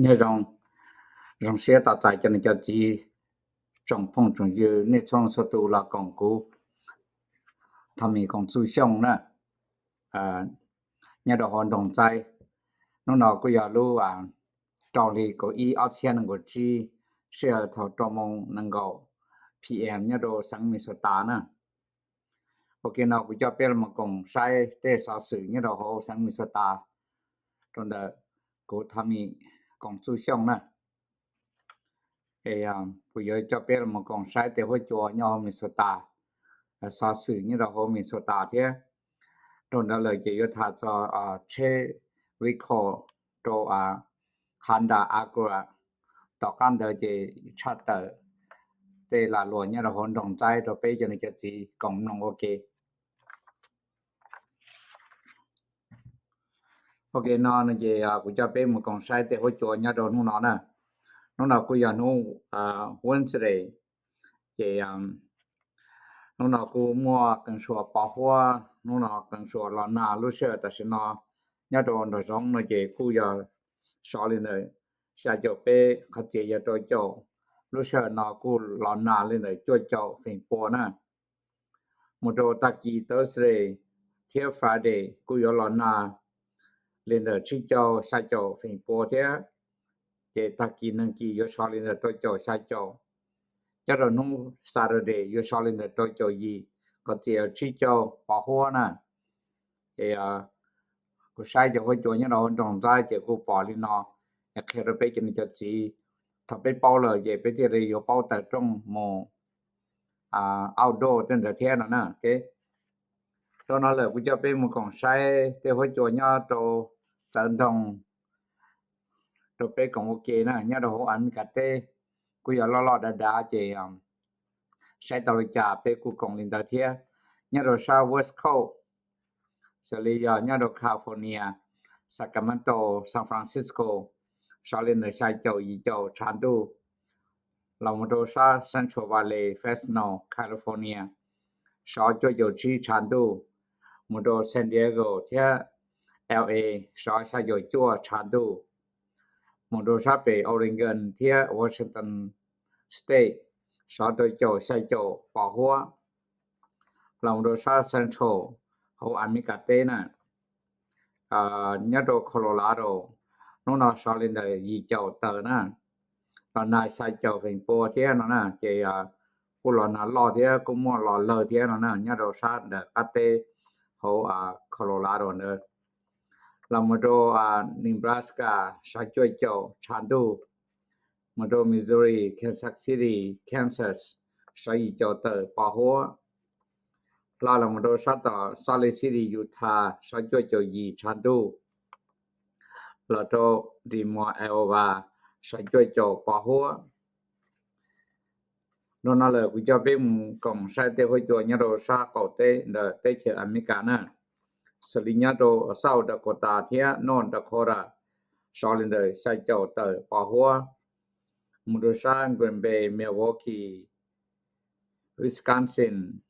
Nyob zoo, zoo siab tos txais cov niam cov txiv, tsoom phooj tsoom ywg nej txhua leej txhua tus los koom kuv Thaj Mis Koom Txuj Xyooj na, nyob rau hauv nroog Ntxaib. Hnub no kuj yog lub rau hli kaum ib ob txhiab nees nkaum tsib, sij hawm thaum rau moos nees nkaum P M nyob rau xeev Minnesota na. Ua ke no kuv coj peb los koom saib tej xov xwm nyob rau hauv xeev Minnesota rau ntawm kuv Thaj Mis Koom Txuj Xyooj na. Kuv yuav coj peb los koom saib tej huab cua nyob hauv Minnesota, xov xwm nyob rau hauv Minnesota thiab. Rau ntawd lawm ces yuav tham txog tsheb recall rau Honda Acura. Tom qab ntawd ces tshaj tawm tej lag luam nyob rau hauv nroog Ntxaib rau peb cov niam cov txiv koom mloog ua ke. Ua ke no no ces kuv coj peb mus koom saib tej huab cua nyob rau hnub no na. Hnub no kuj yog hnub Wednesday, ces hnub no kuj muaj qee suas pos huab, hnub no qee suas los nag lub sij hawm tam sim no nyob rau nram zoov no ces kuj yog sov li ntawm xya caum peb, qhov txias yog rau caum, lub sij hawm no kuj los nag li ntawm cuaj caum feem pua na. Mus rau tag kis Thursday thiab Friday kuj yuav los nag li ntawm tsib caug xya caum feem pua thiab, ces tag kis neeg kis yuav sov li ntawm rau caum xya caum. Nyob rau hnub Saturday yuav sov li ntawm rau caum yim, qhov txias tsib caug pos huab na. Ces kuv saib cov huab cua nyob rau hauv nroog Ntxaib ces kuj pom li no, qhia rau peb cov niam cov txiv, thaum peb paub lawm ces peb thiaj li yuav paub tawm rooj mus outdoor tej ntawd thiab no na. Rau no lawm kuv coj peb mus koom saib tej huab cua nyob rau txawv nroog rau peb koom ua ke na. Nyob rau hauv Amelikas teb kuj yog loj loj dav dav ces saib tau li cas peb kuj koom li ntawd thiab. Nyob rau sab West Coast, xws li yog nyob rau California, Sacramento, San Francisco, sov li ntawm xya caum yim caum tshav ntuj. Los mus rau sab Central Valley, Fresno, California, sov cuaj caum tsib tshav ntuj. Mus rau San Diego thiab L A, sov xya caum cuaj tshav ntuj. Mus rau sab pem Oregon thiab Washington State, sov rau caum xya caum pos huab. Los mus rau sab Central hauv Amelikas teb na, nyob rau Colorado, hnub no sov li ntawm yim caum tawm na, los nag xya caum feem pua thiab no na. Ces kuj los nag loj thiab kuj muaj los lawg thiab no na, nyob rau sab ntawm qab teb hauv Colorado ntawd. Los mus rau Nebraska, sov cuaj caum tshav ntuj. Mus rau Missouri, Kansas City, Kansas, sov yim caum tawm pos huab. Hla los mus rau sab tom Salt Lake City, Utah, sov cuaj caum yim tshav ntuj. Los rau Des Moines, Iowa, sov cuaj caum pos huab. Rau no lawm kuv coj peb mus koom saib tej huab cua nyob rau sab qaum teb ntawm teb chaws Amelikas na, xws li nyob rau South Dakota thiab North Dakota, sov li ntawm xya caum tawm pos huab. Mus rau sab Green Bay, Milwaukee, Wisconsin,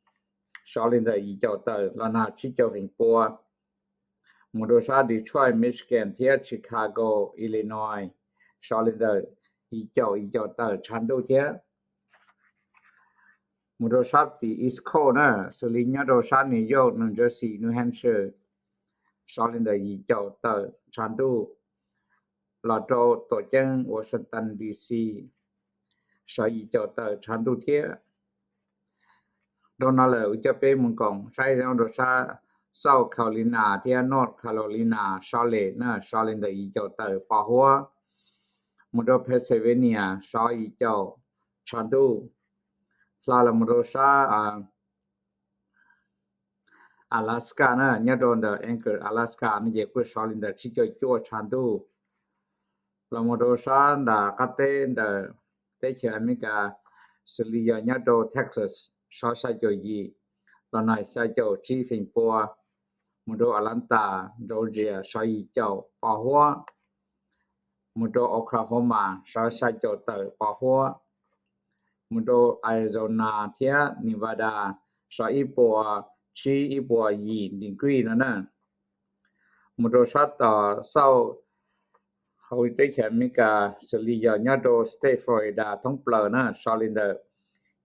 sov li ntawm yim caum tawm los nag tsib caug feem pua. Mus rau sab Detroit, Michigan thiab Chicago, Illinois, sov li ntawm yim caum yim caum tawm tshav ntuj thiab. Mus rau sab tim East Coast na, xws li nyob rau sab New York, New Jersey, New Hampshire, sov li ntawm yim caum tawm tshav ntuj. Los rau tuam ceeb Washington D C, sov yim caum tawm tshav ntuj thiab. Rau no lawm kuv coj peb mus koom saib rau sab South Carolina thiab North Carolina, Charlotte na, sov li ntawm yim caum tawm pos huab. Mus rau Pennsylvania, sov yim caum tshav ntuj. Hla los mus rau sab Alaska na, nyob rau ntawm Anchorage, Alaska no ces kuj sov li ntawm tsib caug cuaj tshav ntuj. Los mus rau sab nram qab teb ntawm teb chaws Amelikas, xws li yog nyob rau Texas, sov xya caum yim los nag xya caum tsib feem pua. Mus rau Atlanta, Georgia, sov yim caum pos huab. Mus rau Oklahoma, sov xya caum tawm pos huab. Mus rau Arizona thiab Nevada, sov ib puas tsib ib puas yim degree no na. Mus rau sab tom South Hauv teb chaws Amelikas xws li yog nyob rau state Florida thoob plaws na, so li ntawm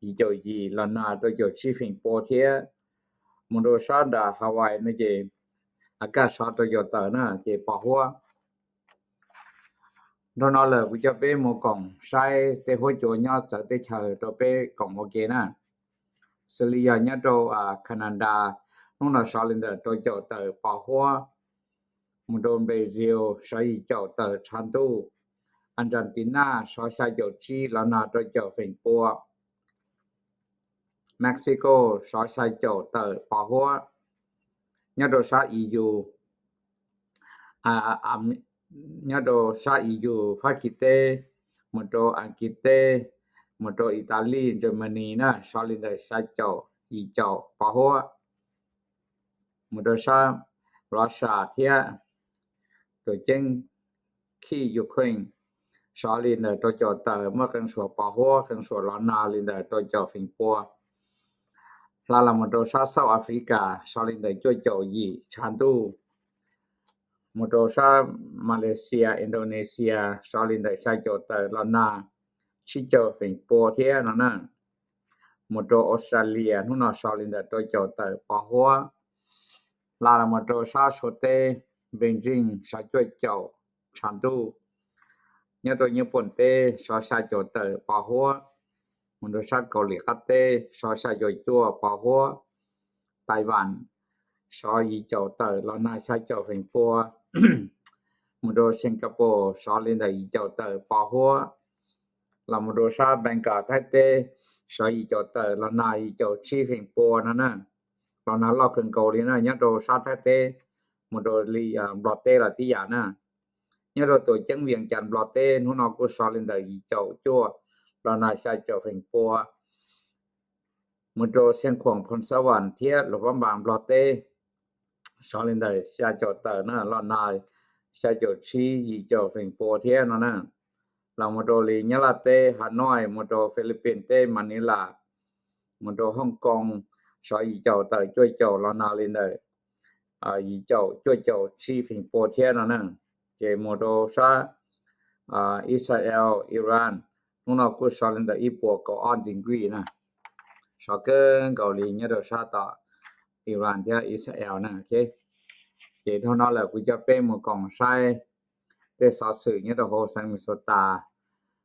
yim caum yim los nag rau caum tsib feem pua thiab. Mus rau sab nram Hawaii no ces a kaj so rau caum tawm na ces pos huab. Dhau no lawm kuv coj peb mus koom saib tej huab cua nyob txawv teb chaws rau peb koom ua ke na. Xws li yog nyob rau Canada, hnub no so li ntawm rau caum tawm pos huab. Mus rau Brazil so yim caum tawm tshav ntuj. Argentina so xya caum tsib los nag rau caum feem pua. Mexico so xya caum tawm pos huab. Nyob rau sab E U, nyob rau sab E U, Fab Kis teb, mus rau Askiv teb, mus rau Italy, Germany na so li ntawm xya caum yim caum pos huab. Mus rau sab Russia thiab, tuam ceeb khij Ukraine so li ntawm rau caum tawm muaj qee suas pos huab, qee suas los nag li ntawm rau caum feem pua. Hla los mus rau sab South Africa so li ntawm cuaj caum yim tshav ntuj. Mus rau sab Malaysia, Indonesia so li ntawm xya caum tawm los nag tsib caug feem pua thiab no na. Mus rau Australia hnub no so li ntawm rau caum tawm pos huab. Hla los mus rau sab Suav teb, Beijing so cuaj caum tshav ntuj. Nyob rau Nyij Pooj teb so xya caum tawm pos huab. Mus rau sab Kaus Lim qab teb so xya caum cuaj pos huab. Taiwan so yim caum tawm los nag xya caum feem pua. Mus rau Singapore so li ntawm yim caum tawm pos huab. Los mus rau sab Bangkok Thaib teb so yim caum tawm los nag yim caum tsib feem pua no na. Los nag loj kawg nkaus li na nyob rau sab Thaib teb. Mus rau li Nplog teb los tib yam na. Nyob rau tuam ceeb Vias Cas Nplog teb hnub no kuj so li ntawm yim caum cuaj los nag xya caum feem pua. Mus rau Xeev Khuam, Phoo Xab Vam thiab Luam Phab Npas Nplog teb so li ntawm xya caum tawm na los nag xya caum tsib yim caum feem pua thiab no na. Los mus rau li Nyab Laj teb Hanoi, mus rau Philippines teb Manila, mus rau Hong Kong so yim caum tawm cuaj caum los nag li ntawm yim caum cuaj caum tsib feem pua thiab no na. Ces mus rau sab Israel, Iran, hnub no kuj so li ntawm ib puas kaum ob degree na. So kawg nkaus li nyob rau sab tom Iran thiab Israel na. Ces dhau no lawm kuv coj peb mus koom saib tej xov xwm nyob rau hauv xeev Minnesota.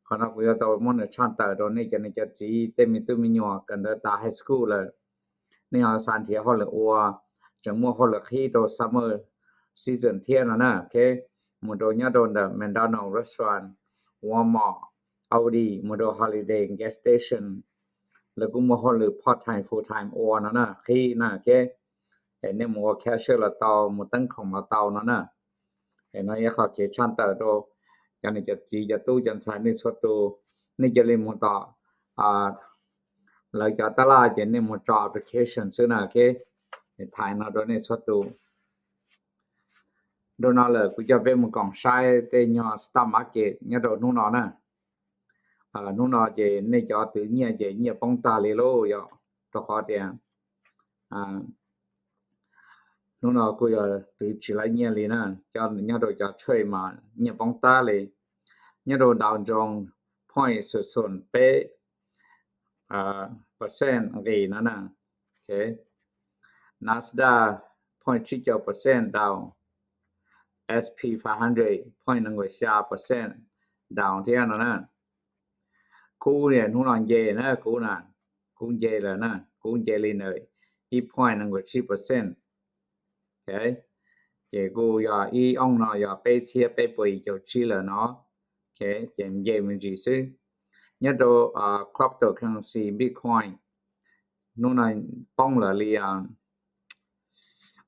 Qhov no kuv yuav tau muab nws tshaj tawm rau nej cov niam cov txiv tej me tub me nyuam kawm ntawv tas high school lawm, nej ho xav nrhiav hauj lwm ua, tseem muaj hauj lwm qhib rau summer season thiab no na. Mus rau nyob rau ntawm McDonald restaurant, Walmart, Aldi, mus rau Holiday gas station, lawv kuj muaj hauj lwm part time full time ua no na, qhib na. Es nej mus ua cashier los tau, mus teeb khoom los tau no na. Es no yog qhov kev tshaj tawm rau cov niam cov txiv cov tub cov ntxhais nej txhua tus, nej cia li mus tom lawv cov tab laj ces nej mus tso application xwb na. Thaiv no rau nej txhua tus. Dhau no lawm kuv coj peb mus koom saib tej nyuag stock market nyob rau hnub no na. Hnub no ces nej cov twv nyiaj ces nyiaj poob tag li lauj, yog rau qhov tias hnub no kuj yog twv tsis laib nyiaj li na. Nyob rau cov trade mas nyiaj poob tag li. Nyob rau Dow Jones point xoom xoom peb percent nqis no na. Nasdaq point tsib caug percent down, S P five hundred point nees nkaum xya percent down thiab no na. Kub hnub no nce na, kub na, kub nce lawm na, kub nce li ntawm ib point nees nkaum tsib percent. Ces kuj yog ib ounce no yog peb txhiab peb puas yim caum tsib lawm no. Ces nce me ntsis xwb. Nyob rau cryptocurrency Bitcoin hnub no poob lawm li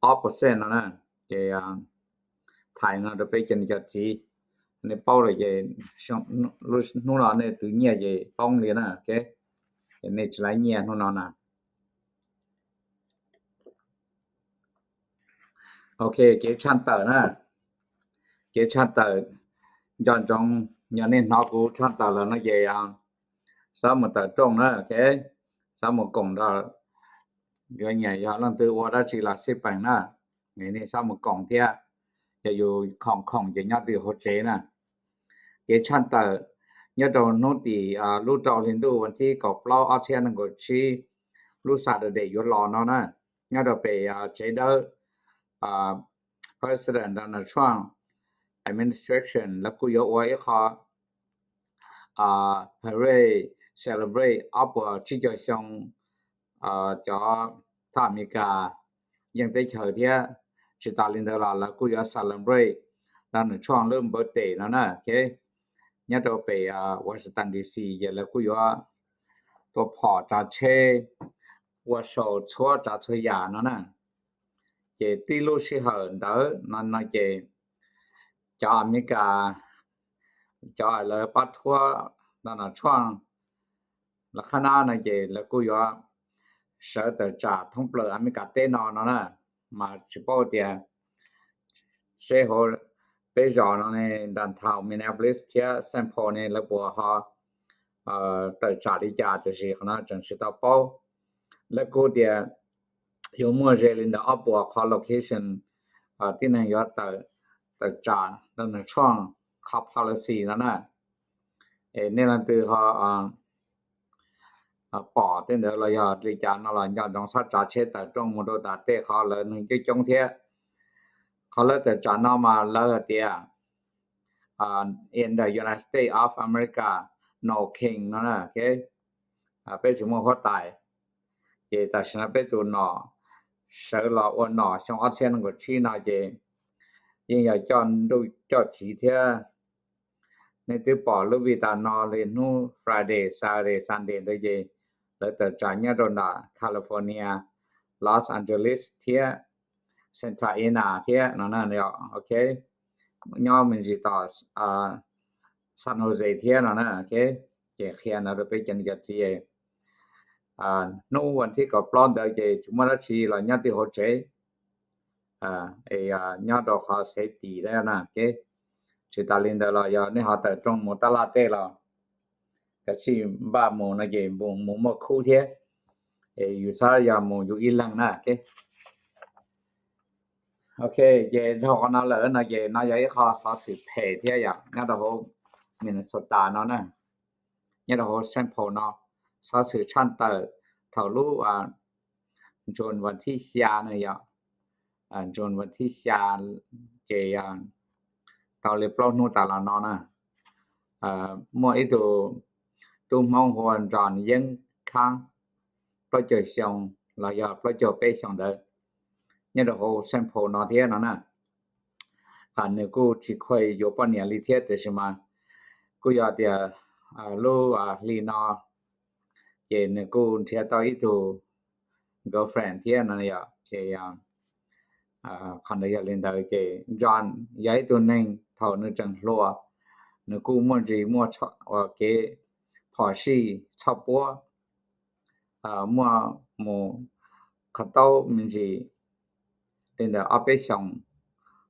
ob percent no na. Ces thaiv no rau peb cov niam cov txiv, nej paub lawm ces hnub no nej twv nyiaj ces poob li na. Ces nej tsis laib nyiaj hnub no na. Ok, kev tshaj tawm na, kev tshaj tawm nco ntsoov, yog nej hnov kuv tshaj tawm lawm no ces xav mus tawm rooj na, ok, xav mus koom nrog, yuav nyiam yog leej twg ua dab tsi los xij peem na, nej xav mus koom thiab, yog yus khoom khoom ces nyob twj ywm hauv tsev na. kev tshaj tawm nyob rau hnub tim lub rau hli ntuj vas thib kaum plaub ob txhiab nees nkaum tsib, lub Saturday yuav los no na, nyob rau pem tsev dawb President Donald Trump administration lawv kuj yuav ua ib qho parade celebrate ob puas tsib caug xyoo cov thab Amelikas yeej teb chaws thiab. Tsis tas li ntawd los lawv kuj yuav celebrate Donald Trump lub birthday no na, nyob rau pem Washington D C ces lawv kuj yuav tua phom tsav tsheb, ua show txhua tsav txhua yam no na. Ces tib lub sij hawm ntawd no no ces cov Amelikas, cov lawv pab thuab Donald Trump lawv qhab nab no ces lawv kuj yuav sawv tawm tsam thoob plaws Amelikas teb no no na. Mas tsis paub tias seb hauv peb zos no ne, downtown Minneapolis thiab Saint Paul ne lawv puas ho tawm tsam li cas, tiam sis qhov no tseem tsis tau paub. Lawv kuj tias yuav muaj ze li ntawm ob puas qhov location tib neeg yuav tawm tsam Donald Trump qhov policy no na. Es nej leej twg ho pom tej ntawd los yog li cas no los nco ntsoov txhob tsav tsheb tawm rooj mus rau tom tej qhov lawv neeg coob coob thiab. Qhov lawv tawm tsam no mas lawv hais tias In the United States of America, no king no na, peb tsis muaj huab tais. Ces tam sim no peb tus nom sawv los ua nom xyoo ob txhiab nees nkaum tsib no ces yeej yog coj ntuj coj tsiv thiab. Nej twb pom lub vij tas no li hnub Friday, Saturday, Sunday ntawd ces lawv tawm tsam nyob rau nram California, Los Angeles thiab Santa Ana thiab no na, ok, nyob me ntsis tom San Jose thiab no na, ok. Ces qhia no rau peb cov niam cov txiv, hnub vas thib kaum plaub ntawd ces tsis muaj dab tsi los nyob twj hauv tsev, nyob rau qhov safety thiab na, ok. Tsis tas li ntawd los yog nej ho tawm rooj mus tab laj tej los kav tsij npaj mus no ces mus muaj khub thiab, es yus txhob yog mus yus ib leeg na, ok. Ok, ces dhau qhov no lawm no ces no yog ib qho xov xwm phem thiab yom, nyob rau hauv Minnesota no na, nyob rau hauv Saint Paul no, xov xwm tshaj tawm thaum lub June vas thib xya na yom, June vas thib xya ces tau li plaub hnub tas los no na, muaj ib tug tub Hmoob hu ua Nroj Yeeb Khaab, plaub caug xyoo los yog plaub caug peb xyoo ntawd, nyob rau hauv Saint Paul no thiab no na. Nws kuj tsis khuaj yuav poj niam li thiab, tiam sis mas kuj yog tias lub hli no ces nws kuj nrhiav tau ib tug girlfriend thiab no yom. Ces qhov ntawd yog li ntawd ces John yog ib tug neeg thaum nws tseem hluas, nws kuj muaj ntsis muaj kev phom sij txhoj puab, muaj mus qhov taub me ntsis li ntawm ob peb xyoos.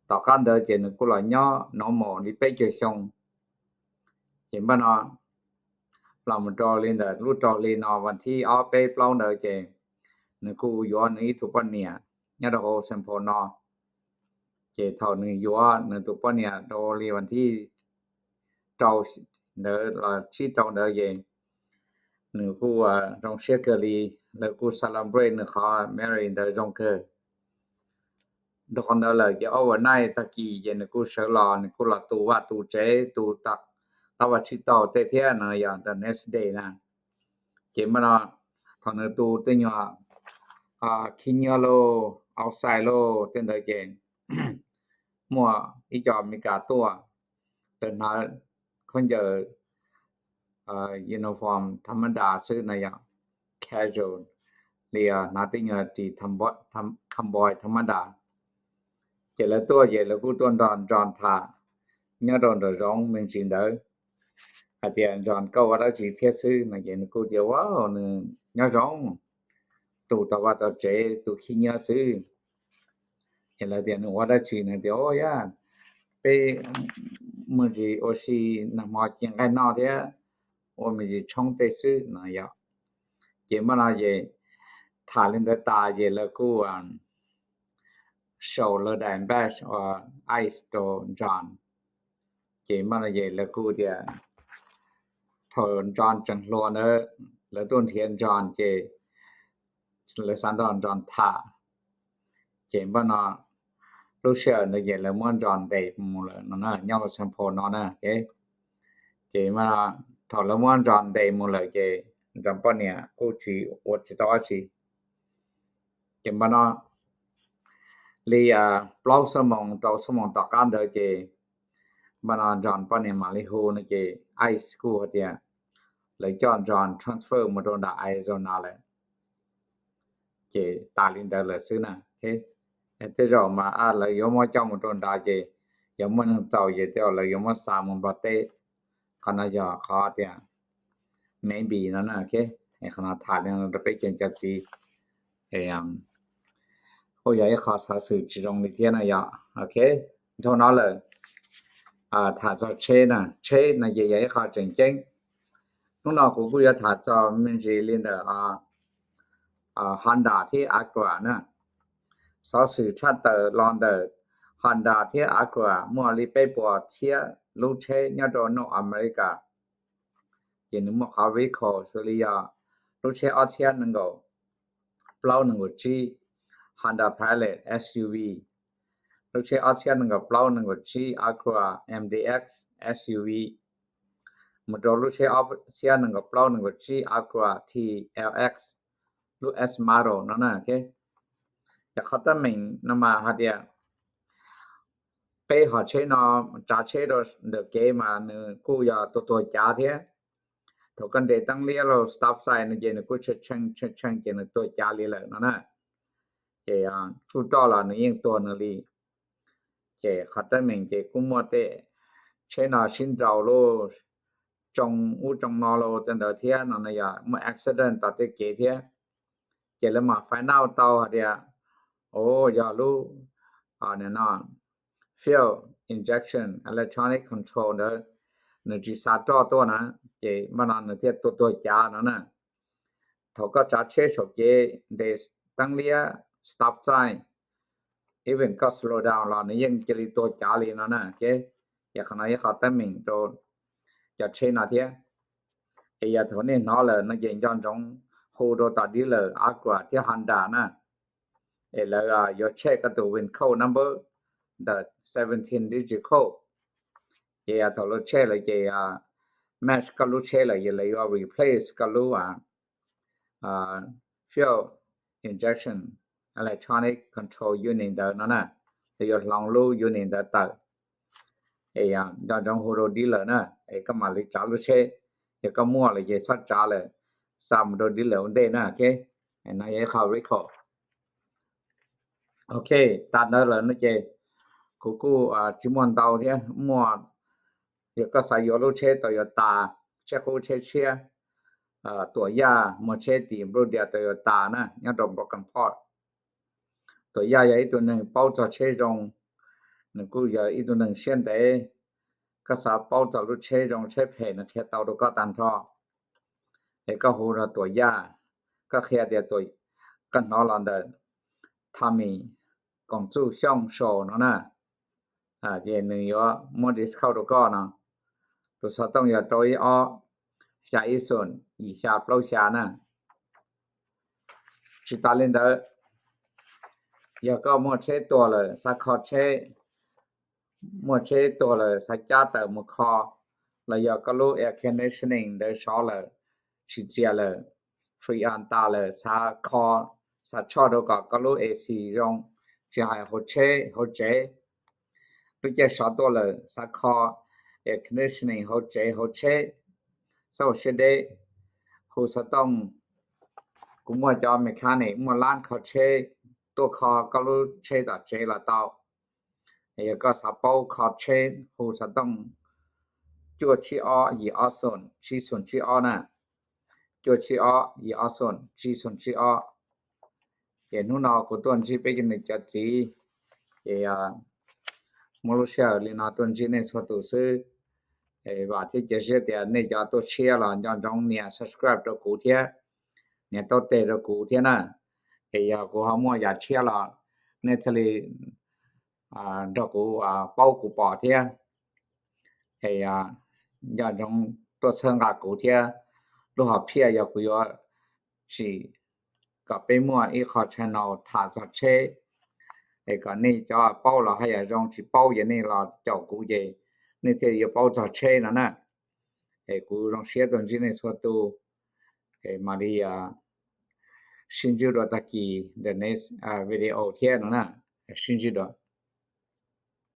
Tom qab ntawd ces nws kuj los nyob normal li peb caug xyoo. Ces npaj no los mus rau li ntawm lub rau hli no vas thib ob peb plaub ntawd ces nws kuj yuav nws ib tug poj niam nyob rau hauv Saint Paul no. Ces thaum nws yuav nws tus poj niam rau li vas thib rau ntawd los tsib rau ntawd ces nws kuj zoo siab kawg li, lawv kuj celebrate nws qhov marriage ntawd zoo kawg. Rau qhov ntawd lawm ces overnight tag kis ces nws kuj sawv los, nws kuj los tu vaj tu tsev, tu qab vaj tsib taug tej thiab no yog the next day na. Ces npaj no thaum nws tu tej nyuag khib nyiab lauj, outside lauj tej ntawd ces muaj ib co Amelikas tuaj, lawv hnav khaub ncaws uniform tha mab das xwb no yom, casual li hnav tej nyuag ris cowboy tha mab das. Ces lawv tuaj ces lawv kuj tuaj nrog John tham nyob rau nraum zoov me ntsis ntawd, hais tias John koj ua dab tsi thiab xwb no ces nws kuj tias ua nws nyob zoo, tu tau vaj tau tsev, tu khib nyiab xwb. Ces lawv tias nws ua dab tsi, nws tias o yaj, peb me ntsis ua si nag hmo ci nqaij noj thiab ua me ntsis tshoob tej xwb no yom. Ces npaj no ces tham li ntawd tas ces lawv kuj sau lawv daim badge uas ICE rau John. Ces npaj no ces lawv kuj tias thaum John tseem hluas ntawd, lawv tuaj nrhiav John ces lawv xav nrog John tham. Ces npaj no lub sij hawm ntawd ces lawv muab John ntes mus lawm no na, nyob hauv sample no na. Ces thaum lawv muab John ntes mus lawm ces John poj niam kuj tsis ua tsis tau dab tsi. Ces npaj no li plaub xuab moos rau xuab moos tom qab ntawd ces npaj no John poj niam mam li hu no ces ICE kuj hais tias lawv coj John transfer mus rau nram Arizona lawm. Ces tas li ntawd lawm xwb na. Tej zaum mas lawv yuav muab coj mus rau nrad ces yog muaj neeg txaus ces tej zaum lawv yuav muab xa mus Nplog teb. Qhov no yog qhov tias maybe no na. Qhov no tham li no rau peb cov niam cov txiv, kuj yog ib qho xov xwm tsis zoo li thiab na yog. Ok, dhau no lawm, tham txog tsheb na, tsheb no ces yog ib qho tseem ceeb. Hnub no kuv kuj yuav tham txog me ntsis li ntawm Honda thiab Acura na. Xov xwm tshaj tawm los ntawm Honda thiab Acura muaj li peb puas txhiab lub tsheb nyob rau North America. Ces nws muaj qhov recall xws li yog lub tsheb ob txhiab nees nkaum plaub nees nkaum tsib Honda Pilot SUV, lub tsheb ob txhiab nees nkaum plaub nees nkaum tsib Acura MDX SUV, mus rau lub tsheb ob txhiab nees nkaum plaub nees nkaum tsib Acura TLX, lub S model no na. Ces qhov teeb meem no mas hais tias peb hom tsheb no, tsav tsheb rau ntawm kev mas nws kuj yog tuag tuag cav thiab. Thaum koj nres teeb liab los stop sign no ces nws kuj tshee tshee tshee ces nws tuag cav li lawm no na. Ces tsuj roj los nws yeej tuag nws li. Ces qhov teeb meem ces kuj muaj tej tsheb no sib nraus los tsoo ub tsoo no los tej ntawd thiab no, yog muaj accident tom tej kev thiab. Ces lawv mam find out tau hais tias, o, yog lub no fuel injection electronic control ntawd nws tsis xa roj tuaj na, ces npaj no nws thiaj tuag tuag cav no na. Thaum koj tsav tsheb saum kev nres teeb liab stop sign, even koj slow down los nws yeej cia li tuag cav li no na. Ces qhov no ib qho teeb meem rau cov tsheb no thiab. Es yog thaum nej hnov lawm no ces nco ntsoov hu rau tom dealer Acura thiab Honda na, es lawv yuav check koj tus vin code number, the seventeen digit code. Ces yog thaum lawv check lawm ces match koj lub tsheb lawm ces lawv yuav replace koj lub fuel injection electronic control unit ntawd no na. Lawv yuav hloov lub unit ntawd tawm. Es nco ntsoov hu rau dealer na, es koj mam li tsav lub tsheb. Yog koj muaj lawm ces txhob tsav lawm, xa mus rau dealer ua ntej na. Ok, no yog ib qho recall. Ok, tas ntawd lawm no ces kuv kuj tsis muaj ntau thiab. Muaj, yog koj xav yuav lub tsheb Toyota, tsheb qub tsheb tshiab, Tuam Yaj muag tsheb tim nplooj dias Toyota na nyob rau Brooklyn Park. Tuam Yaj yog ib tug neeg paub txog tsheb zoo, nws kuj yog ib tug neeg siab ntev. Koj xav paub txog lub tsheb zoo tsheb phem nws qhia tau rau koj tag nrho. Es koj hu rau Tuam Yaj, koj qhia tias koj hnov los ntawm Tommy Koom Txuj Xyooj Show no na, ces nws yuav muab discount rau koj no. Tus xov tooj yog rau ib ob xya ib xoom yim xya plaub xya na. Tsis tas li ntawd, yog koj muaj tsheb tuag lawm xav kho tsheb, muaj tsheb tuag lawm xav cab tawm mus kho, los yog koj lub air conditioning ntawd sov lawm, tsis txias lawm, freon tas lawm, xav kho, xav tshoj rau kom koj lub A C zoo, tsis hais hauv tsheb hauv tsev. Lub caij sov tuaj lawm xav kho air conditioning hauv tsev hauv tsheb, xav ua siab deb, hu xov tooj. Kuv muaj cov mechanic muaj lab kho tsheb tuaj kho koj lub tsheb tom tsev los tau. Yog koj xav paub kho tsheb hu xov tooj cuaj tsib ob yim ob xoom tsib xoom tsib ob na, cuaj tsib ob yim ob xoom tsib xoom tsib ob. Ces hnub no kuv tuaj ntsib peb cov niam cov txiv, ces muaj lub sij hawm li no tuaj ntsib nej txhua tus xwb. Vam thiab cia siab tias nej cov tuaj tshiab los nco ntsoov nias subscribe rau kuv thiab, nias taub teg rau kuv thiab na. Es yog kuv ho muaj yam tshiab los nej thiaj li nrog kuv paub kuv pom thiab. es nco ntsoov tuaj txhawb nqa kuv thiab. Lub hom phiaj yog kuv yuav tsim kom peb muaj ib qho channel tham txog tsheb, es kom nej cov paub los haj yam zoo, tsis paub ces nej los caum kuv ces nej thiaj yuav paub txog tsheb no na. Es kuv zoo siab tuaj ntsib nej txhua tus, es mam li sib ntsib dua tag kis the next video thiab no na. Sib ntsib dua.